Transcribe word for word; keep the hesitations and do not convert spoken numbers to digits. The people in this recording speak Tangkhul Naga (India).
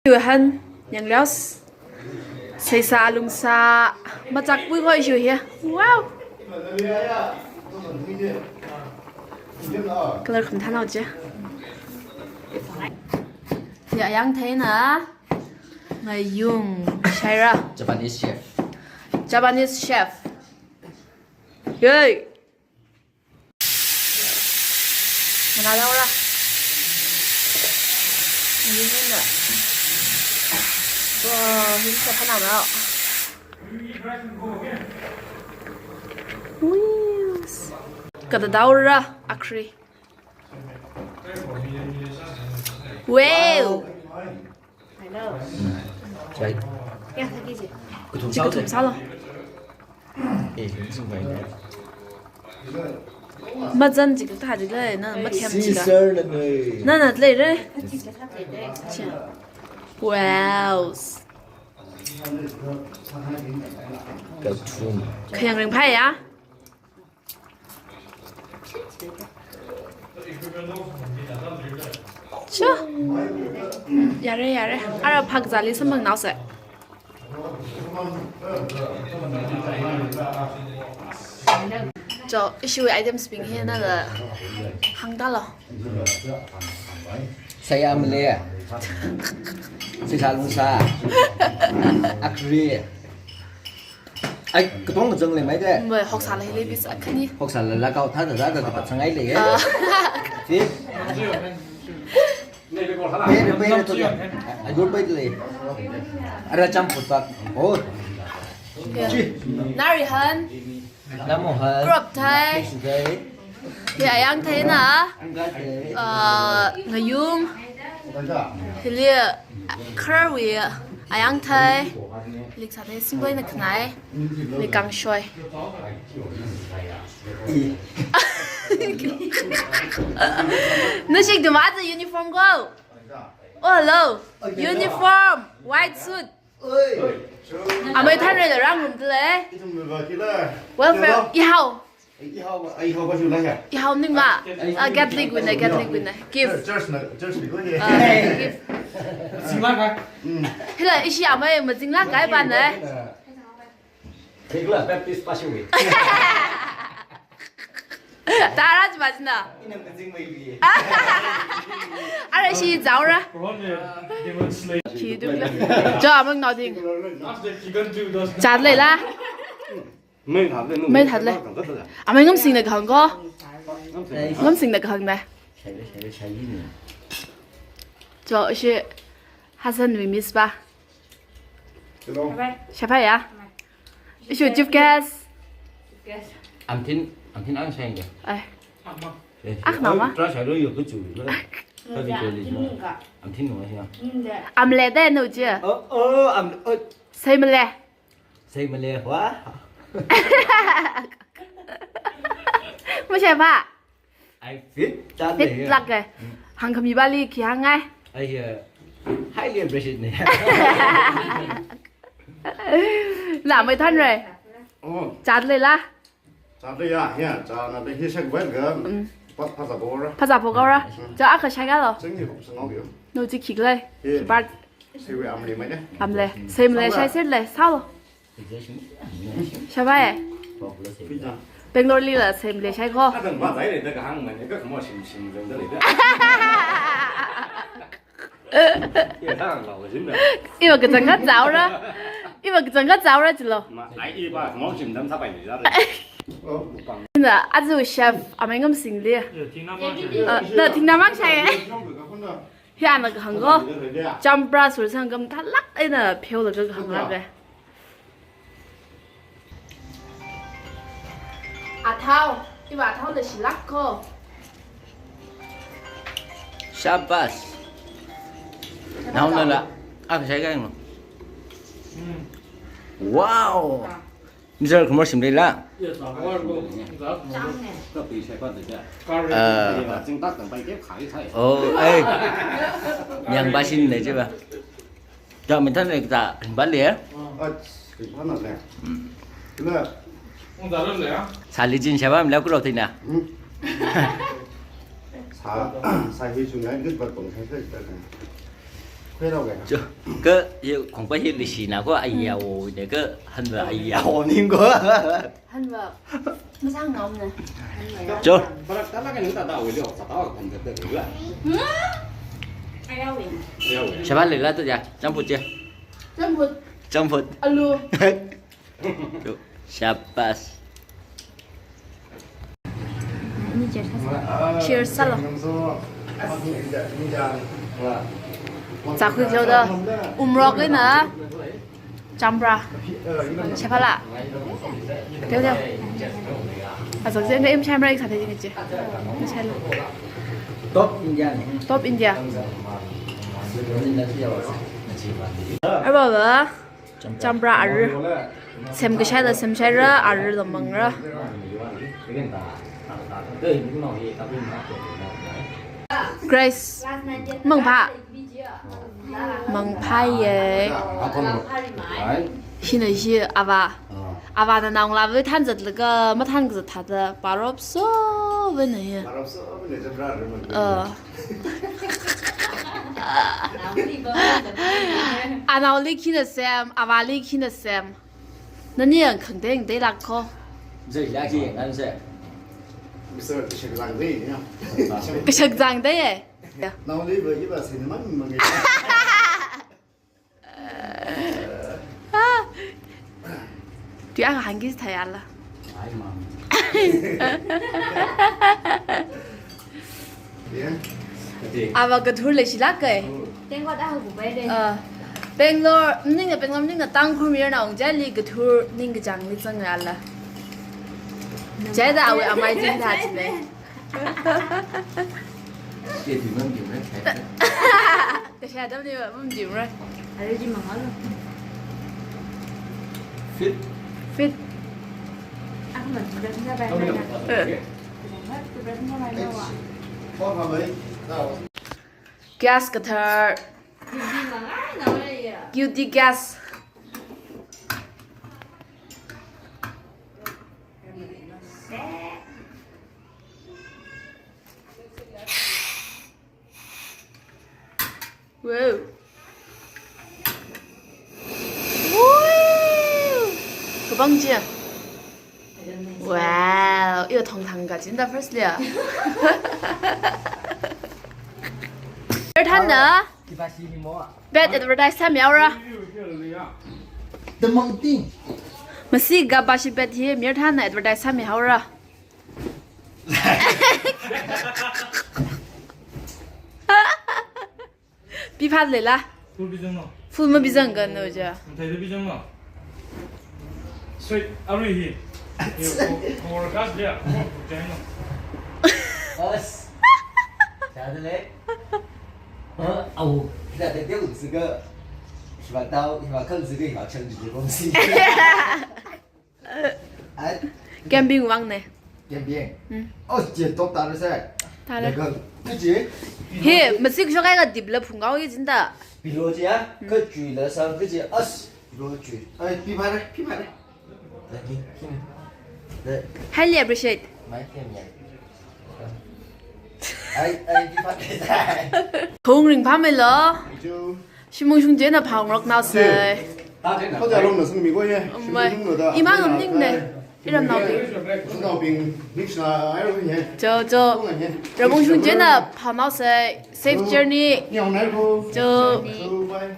Yu han, yang liaos. Seisā lungsā, machakpui kho issue here. Wow. Color kham thanao je. Ya, yang theina. Ngayung, shaira. Japanese chef. Japanese chef. Yay. Mana daora. Ini mana? Wah, ini siapa nama? Wheels. Kada daora, akri. Wow. Hello. Chai. Ya, tadi je. Kutum Chika sao tum deh. Sālo. Eh, sung bai deh. Mazan chika ta chika, na mathem chika. Caesar na noi. Na na lei re. Chia. Wow. Kutum. Khayang ringphai ya. Sure. Yare, yare. Ara phak zali samang nao se. Cho, issue items bing hi na la hang da lo. Saya mele. Seisā lungsā. Akri. Ai, katong kazang lei mai de. Mei, hoksā lei lei bis akhani. Hoksā lei la kau tha tha tha tha tha sangai lei. Ah. Fit. Pere, pere to ya. Ai, dur pai lei. Ara champut pa. Oh. Chi. Narihan. Namohan. Crop thai. Thai. Hi ayang theina. Angga thai. Ah, ngayung. Hili khararwui ayang thai. Hili sāthai singboina khanai. Hili kangshoi. I. Nashik duma the uniform go. Oh, hello. Uniform, white suit. Oi. Amei thanrei la rang room tule. Ithum mi ba kila. Welfare. Kila. Ihao. Ihao, ihao ba shu la ya. Ihao ning ma. Ah, Catholic wina, Catholic wina. Give. Church na, church ni ko ye. Ah, give. Singla ka. Mm. Hila ishi amei mazingla kai ba ne. Kila Baptist pa shu. Tara ji ba jina. Ina mazing mai bi. Ara shi zaora. Ki dukla. Jo amang nao ding. Chat lei la. Mei that lei. Mei that lei. Amei ngamsingna kahang ko. Ngamsingna kahang na. Shai lei, shai lei, shai lei ni. Jo shi Hassan we miss ba. Hello. Shaphai ya. Ishu chief guest. Amthin, amthin ang shai nge. Ai. Eh, ah, mama. Tra shai lo yo kuchu. Amthin no ya. Amle de no je. Oh, oh, am, oh. Seimale. Seimale wa. Mashai ba. I fit that fit day, yeah. Lak eh. Mm. Hangkhami bali khi hang ai. I, uh, highly appreciate ne. La mai thanrei. Oh. Chat lei la. Chat lei ya, ya, chat na lei hi shak bai ga. Mm. Pa, pa za bora. Pa za bora. Mm. Cha akha shai ga lo. Chang hi ko sangau yo. No chi khi lei. Hi. Part. Seimale mai ne. Amle. Seimale shai se lei. Sao. Shabai. Bangalore li la seimale shai ko. Iva kachangkhat zaora. Iva kachangkhat zaora chilo. Na azu chef amei ngamsingli. Ah, na thingna mang shai. Hi ana kahang ko. Champra sur sangam thalak eina pheolaga kahang lak e. Athao, iva athao la shilak ko. Shabash. Nao la la. Ah, shai ka no. Wow. Mister Kumar Simrila. Uh, oh, eh. Yang basin na je ba. Jang mintan le kita rimba le. Ah, rimba na le. Hmm. Kila. Sali jin shaba mla kulo tina. Hmm. Sa, sa hi sungai git ba kong sai sai ta. Cho, ka, ye, khongpa hi lishina ko, ayao, ne ka, hanva ayao ning ko. Hanva, masang ngam ne. Cho. Hmm? Ayao. Shaba le la to ya, champut je. Champut. Champut. Alu. Yo, shabash. Cheers sālu. Zakhui kyo da. Umrok ina. Champra. Shapala. Teo teo. Azak zen da im champra ik sa te jing je. Top India ne. Top India. Arba ba. Champra aru. Semkashai la semshaira, aru la mangra. Grace. Mangpha. Mangpha ye. Hina hi ava. Ava na naong la ve than zat laga, ma than zat thada, parop so ve na hi. Uh. Anaoli khina sem, avali khina sem. Nani yang khang deng dei lak ko. Zai lak ji yang an se. Mister Kashak Zang dei, ya. Kashak Zang dei, eh. Naoli ba iba siniman mangai. Dia hangis thayala. Ai, mam. Ava gathur leishi lak kai. Tengwa da hu bai de. Ah, Bangalore, ning Bangalore, ning Tangkhul mir na ong jali gathur ning kajang ni chang ala. Jai da awe amai jing tha chile. Ke di mam di mai. Kasha dam ni mam jim ra. Are ji mang alo. Fit. Fit. Aku nak juga bisa bayar. Eh. Gas kathar. Guilty gas. Wow. Woo. Kapang je. Wow, iyo thong thang ka jinda first liya. Erthan na. Bed advertise tham yaora. The mountain. Masi ga bashi bed hi mir than na advertise tham yaora. Pi phat le la. Full bijang no. Full ma bijang kan no ja. Thai bijang no. Sweet, arui hi. Yo, ko, ko, kas dia. Ko, ko, jai no. As. Chadale. Ha, au. Kita ada dia unsur ke. Hiwa tahu, hiwa kan unsur ke, hiwa chang juga kongsi. Ai. Camping vang ne. Camping. Hmm. Oh, je top tar se. Tar le. Legal. Kaji. He, masik shokai ka dip la phungao ye jinda. Pilo je ya. Hmm. Kajui la sang kaji as. Pilo jui. Ai, pi pare, pi pare. Lagi, kini. Le. Highly appreciate. Mai kem ya. Ai, ai, pi pare. Thong ring pha mai lo. Thank you. Shimung shung jena phang rok nao se. Hojā longna sung mi ko ye. Mai. Shimung longna da. Ima ngam ning ne. Iram nao bing. Sung nao bing. Mix na ai ro ye. Jo, jo. Sung ye. Ramung shung jena phang nao se. Safe journey. Ni ong nai ko. Jo. Jo, bye.